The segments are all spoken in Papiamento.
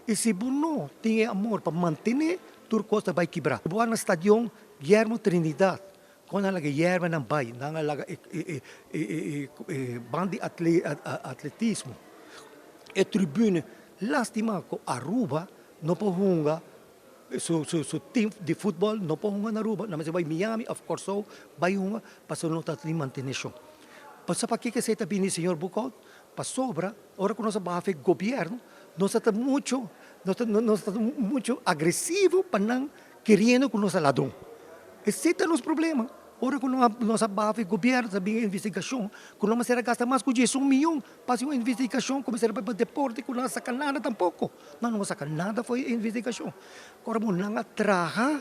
I si bo no tin e amor pa mantené, tur kos ta bai kibrá. Bo a na stadion Guillermo Trinidad, kon nan laga e yerbanan bai, nan a laga e band di atletismo, e tribune. Lastima ku Aruba no por hunga su team di futbòl no por hunga na Aruba, nan mester bai Miami òf Kòrsou bai hunga pasobra no ta tin manteneshon. Bo sa pakiko esei ta bini, señor Boekhout? Pasobra ora ku nos a baha fe gobièrnu nos a ta muchu nos ta muchu agresivo pa nan keriendo ku nos ta ladron. Esei ta nos problema. Ora ku nos a baha fe gobièrnu ta bin investigashon ku no mester a gasta mas ku 11 mion pa hasi un investigashon ku mester a bai pa deporte ku no a saka nada tampoko. Nan no a saka nada for e investigashon. Ora bo nan a traha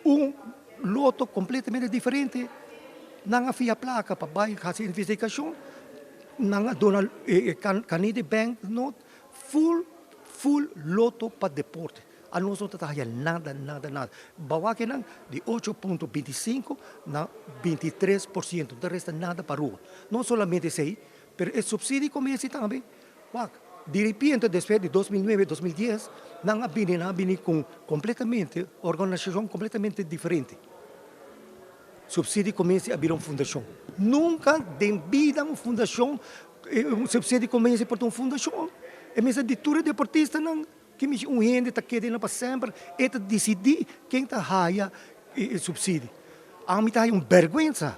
un loto kompletamente diferente. Nan a fia plaka pa bai hasi investigashon. Nan a duna Canidi Bank note full full loto pa deporte. A nos no ta haya nada, nada, nada. Bawa nan di 8.25 na 23%. No ta resta nada pa Aruba. No solamente esei, pero e subsidio kuminsá tambe. Wak, di repente, despues di 2009, 2010, nan a bini ku kompletamente, organisashon kompletamente diferente. Subsidio kuminsá bira un fundashon. Nunka den bida un fundashon, un subsidio kuminsá pa un fundashon. E mes di tur deportistanan, ku un hende ta kere pa semper, e ta disidí ken ta haya e subsidio. Ami ta un bèrgwensa.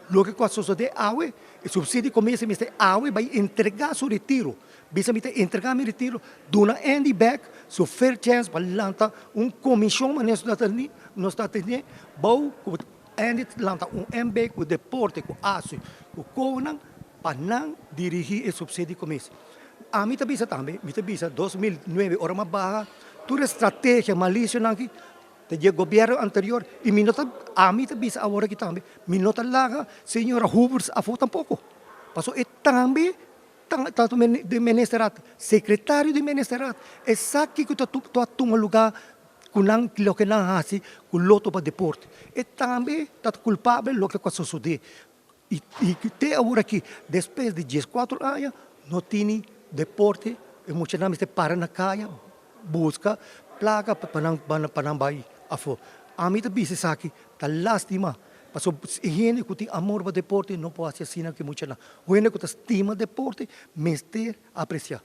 Loke ku a sosodé awe, e subsidio kuminsá mester awe bai entregá su retiro. Bisa mi ta entregá mi retiro, duna Andy back su fair chance pa lanta un komishon, ma nos ta tene, bou ku Andy lanta un MB ku deporte, ku ASU, ku CONAN, pa nan dirigí e subsidio kuminsá. Ami ta bisa tambe, mi ta bisa 2009, ora m'a baha, tur strategia malisio nan aki, di gobièrnu anterior, i mi no ta, ami ta bisa awor aki tambe, mi no ta laga señora Hubers afó tampoko. Paso e tambe tantu di ministerraad, sekretario di ministerraad, e sa kiko ta tuma lugá ku nan loke nan hasi ku loto pa deporte. E tambe ta kulpabel loke a sosodé. I te awor aki, despues di 14 aña, no tin deporte, e muchanan mester para na kaya, buska plaka pa nan bai afó. Ami ta bisa esaki, ta lástima. Paso hende ku tin amor pa deporte no por hasi asina ku muchanan. Hende ku ta stima deporte, mester apresiá.